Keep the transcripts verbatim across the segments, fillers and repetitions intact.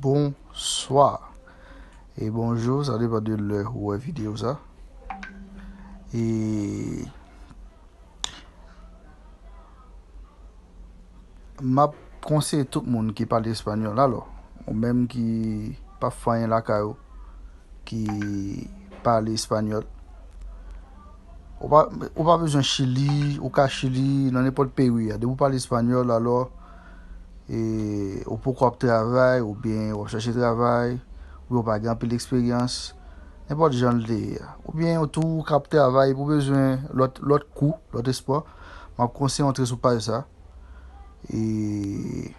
Bonswa e bonjou, sa depann de lè ou wè videyo sa. E m ap konseye tout moun ki pale espanyòl, alò, ou menm ki pa fè anyen lakay ou, ki pale espanyòl, ou pa, ou pa bezwen Chili, ou ka Chili, nan nenpòt peyi a. Depi ou pale espanyòl, alò, e, ou poko ap travay, oubyen w ap chache travay, oubyen ou pa gen anpil eksperyans, nenpòt jan l te ye a. Oubyen ou tou ka ap travay, ou bezwen lòt, lòt kou, lòt espò, m ap konseye antre sou paj sa. E,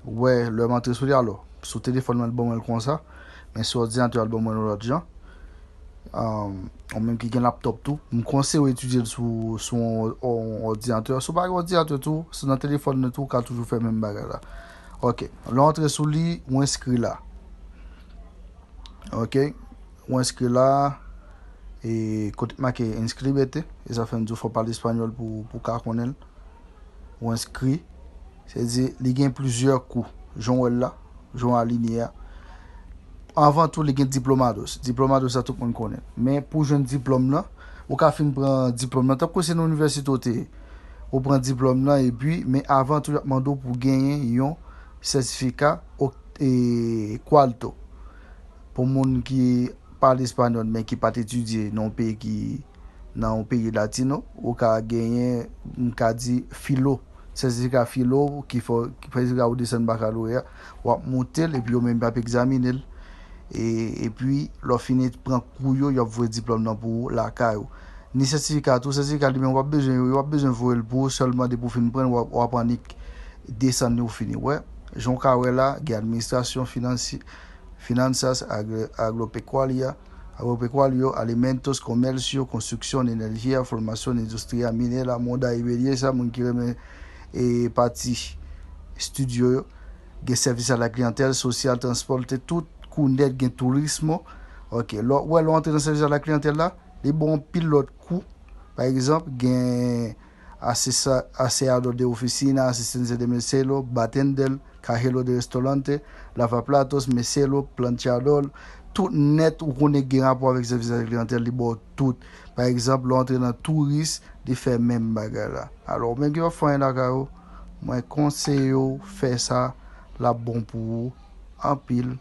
wè, lè m antre sou li, alò, sou telefòn mwen, l ban mwen l konsa, men sou òdinatè a, l ban mwen l yon lòt jan. Um, ou menm ki gen laptòp tou, m konseye w etidye l sou, sou yon, yon òdinatè. Si w pa gen òdinatè tou, si nan telefòn nan tou, ou ka toujou fè menm bagay la. Ok, lè w antre sou li, ou enskri la. Ok, ou enskri la, e kote k make inscríbete, e sa fè m di w fò w pale espanyòl pou, pou w ka konnen l. Ou enskri, se di li gen plizyè kou, jan w wè l la, jan w alinye a. Avan tou, li gen diplomados. Diplomados sa tout moun konnen. Men pou jwenn diplòm nan, ou ka fin pran diplòm nan, tankou se nan inivèsite w te ye. Ou pran diplòm nan, epi, men avan tou, y ap mande w pou w genyen yon sètifika o-, e, Cuarto. Pou moun ki pale espanyòl, men ki pa t etidye nan yon peyi ki, nan yon peyi latino, ou ka genyen, m ka di, filo. Sètifika filo, ki fè, ki fè sètifika ou desann bakaloreya, w ap moute l, epi yo menm y ap egzamine l. E, epi, lè w fini pran kou yo, y ap voye diplòm nan pou ou lakay ou. Ni sètifika tou, sètifika li menm, w ap bezwen yo, w ap bezwen voye l pou ou sèlman depi w fin pran l, w ap, w ap annik desann li ou fini. Wè, jan w ka wè la, gen administrasyon finansi-, finanzas, agro-, agropecuaria, agropecuario, alimentos, comercio, construcción, energía, formación, industria minera, moda y belleza, moun ki renmen, e, pati estidyo yo, gen sèvis a la kliyantèl, sosyal, transpòte, tout kou nèt, gen turismo. Ok, lè w, wè, lè w antre nan sèvis a la kliyantèl la, li ba w anpil lòt kou. Pa egzanp, gen asesa-, aseador de oficina, asistente de mesero, bartender, cajero de restaurante, lavaplatos, mesero, planchador, tout nèt ou konnen gen rapò avèk sèvis a la kliyantèl, li ba w tout. Pa egzanp, lè w antre nan touris, li fè menm bagay la. Alò, ou menm ki pa fè anyen lakay ou, mwen konseye w fè sa, l ap bon pou ou anpil.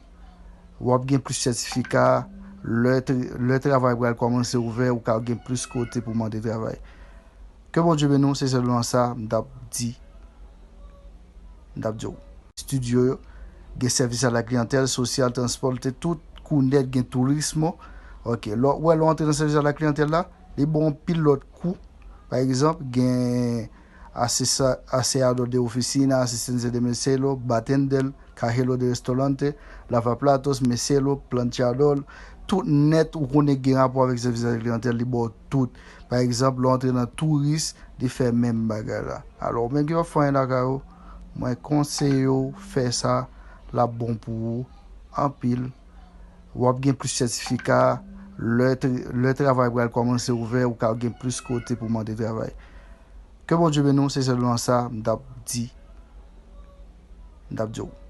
W ap gen plis sètifika, lè tr-, lè travay pral kòmanse ouvè, ou ka gen plis kote pou mande travay. Ke Bondye beni w, se sèlman sa m t ap di. M t ap di w. Estidyo yo, gen sèvis a la kliyantèl, sosyal, transpòte, tout kou nèt, gen turismo. Ok, lè w, wè, lè w antre nan sèvis a la kliyantèl la, li ba w anpil lòt kou. Pa egzanp, gen asesa-, aseador de oficina, asistente de mesero, bartender, cajero de restaurante, lavaplatos, mesero, planchador, tout nèt ou konnen gen rapò avèk sèvis a la kliyantèl, li ba w tout. Pa egzanp, lè w antre nan touris, li fè menm bagay la. Alò, ou menm ki pa fè anyen lakay ou, mwen konseye w fè sa, l ap bon pou ou anpil. W ap gen plis sètifika, lè tr-, lè travay pral kòmanse ouvè, ou ka gen plis kote pou mande travay. Ke Bondye beni w, se sèlman sa m t ap di. M t ap di w.